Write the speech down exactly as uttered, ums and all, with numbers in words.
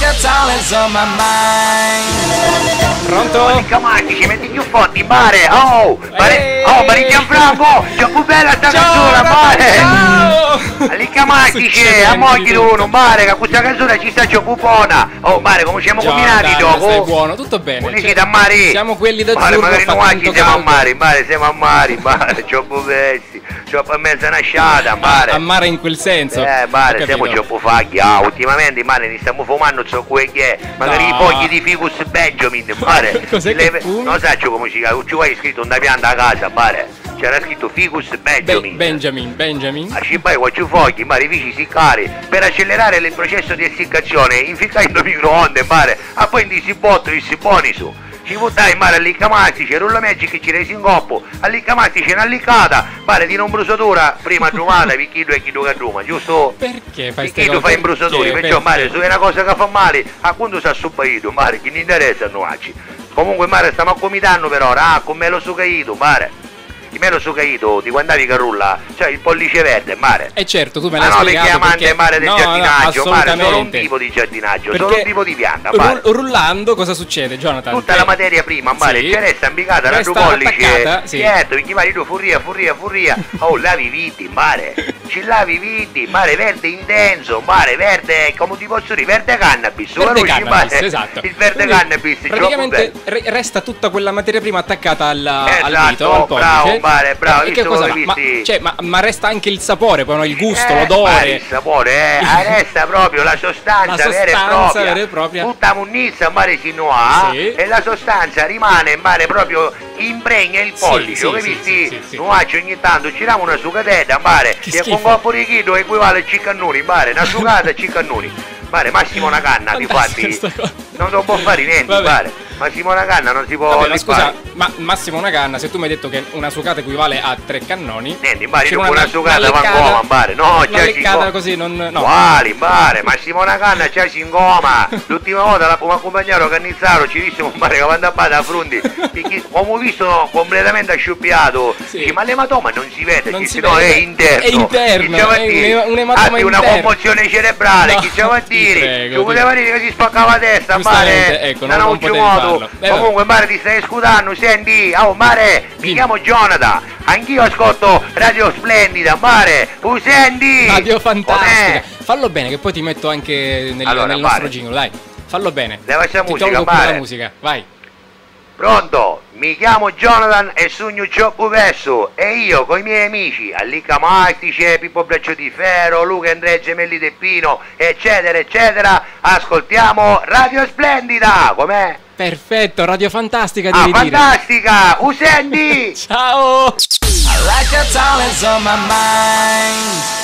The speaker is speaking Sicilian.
Got dollars on my mind. Pronto? Ricca Marti, ci metti più forti, mare! Oh! Mare! Oh, Mari Gianfranco! Troppo bella sta canzone, mare! Ciao! Ricca Marti, a mo' chi uno, mare, che questa canzone ci sta troppo buona! Oh, mare, come siamo combinati dopo? Stai buono, tutto bene. Come siete, mare? Siamo quelli d'azzurro, magari noi siamo a mare, mare, siamo a mare, mare, troppo bella. Sì, troppo a mezza nasciata, mare. A mare in quel senso. Eh, mare, siamo troppo faghi. Ah, ultimamente, mare, ne stiamo fumando, so quello che è. Magari i fogli di Ficus Benjamin, mare. Cos'è che fumi? Non so come si chiama, ci vuoi scritto una pianta a casa, mare. C'era scritto Ficus Benjamin. Benjamin, Benjamin. A scippare quattro fogli, mare, i fici siccare. Per accelerare il processo di essiccazione, inficcai in microonde, mare. Ah, poi in si botto, i si buoni su. Ci vuttai, mare, a Liccamastice, Rullo Magic ci resi in coppu, a Liccamastice una liccata, mare, di non brusatura, prima addumata, picchì tu è chi tu che adduma, giusto? Perché fai ste cose? Picchì tu fai in brusatura, perciò, mare, se è una cosa che fa male, a quantu sa subaitu, mare, chi ne interessa a nuaci? Comunque, mare, stiamo accumitannu per ora, ah, con me lo sucaitu, mare. Chi me lo sucaitu, di quando havi che rulla, cioè il pollice verde, mare. E certo, tu me l'hai spiegato. Ma no, perché amante, mare, del giardinaggio, mare, solo un tipo di giardinaggio, solo un tipo di pianta, mare. Rullando cosa succede, Jonathan? Tutta la materia prima, mare, ci resta imbicata da due pollice. Certo, perché mare, tu furria, furria, furria. Oh, lavi i viti, mare. Ci lavi i viti, mare, verde intenso, mare, verde, come ti posso dire, verde cannabis. Verde cannabis, esatto. Il verde cannabis, praticamente. Re-, resta tutta quella materia prima attaccata al, al vito, al pollice. Bravo, mare, bravo. E che cosa, ma, cioè, ma, ma resta anche il sapore, poi, no? Il gusto, l'odore. Eh, mare, il sapore, eh, ah, resta proprio la sostanza vera e propria. Tutta munnizza, mare, si no ha, e la sostanza rimane, mare, proprio impregna il pollice, sì, sì, capisti? Sì, sì, sì. Noi ogni tanto ci diamo una sucatedda, mare, che con corpo di chiddu equivale a cinque annuni, mare, una sucata a cinque annuni. Mare, massimo una canna, difatti. Non, non può fare niente, mare. Massimo una canna non si può. Vabbè, ma scusa, ma massimo una canna, se tu mi hai detto che una sucata equivale a tre cannoni. Niente, mare, dopo una sucata va in coma, mare. No, una leccata così non, no. Quali, mare? Massimo una canna, c'è in coma. L'ultima volta la, come accompagnaro Cannizzaro ci dissimo, mare, che quando abbata la fronte, perché come visto completamente asciuppiato, sì. Dice, ma l'ematoma non si vede, non si vede, è interno. È interno, è un, un ematoma interno. Una commozione cerebrale, chi ci va a dire? Ci voleva dire che si spaccava la testa, mare. Giustamente, ecco, non, non potevi farlo. Comunque, mare, ti stai scudando, senti, oh, mare, mi chiamo Jonathan, anch'io ascolto Radio Splendida, mare, u senti? Radio Fantastica. Fallo bene, che poi ti metto anche nel, nel nostro jingle, dai. Fallo bene. Leva sta musica, mare. Ti tolgo pure la musica, vai. Pronto? Mi chiamo Jonathan e sugnu troppu persu e io coi miei amici, Allicca Mastice, Pippo Braccio di Ferro, Luca e Andrea Gemelli de Pino, eccetera, eccetera, ascoltiamo Radio Splendida! Com'è? Perfetto, Radio Fantastica, devi dire. Ah, fantastica! U senti? Ciao! I like your talents on my mind.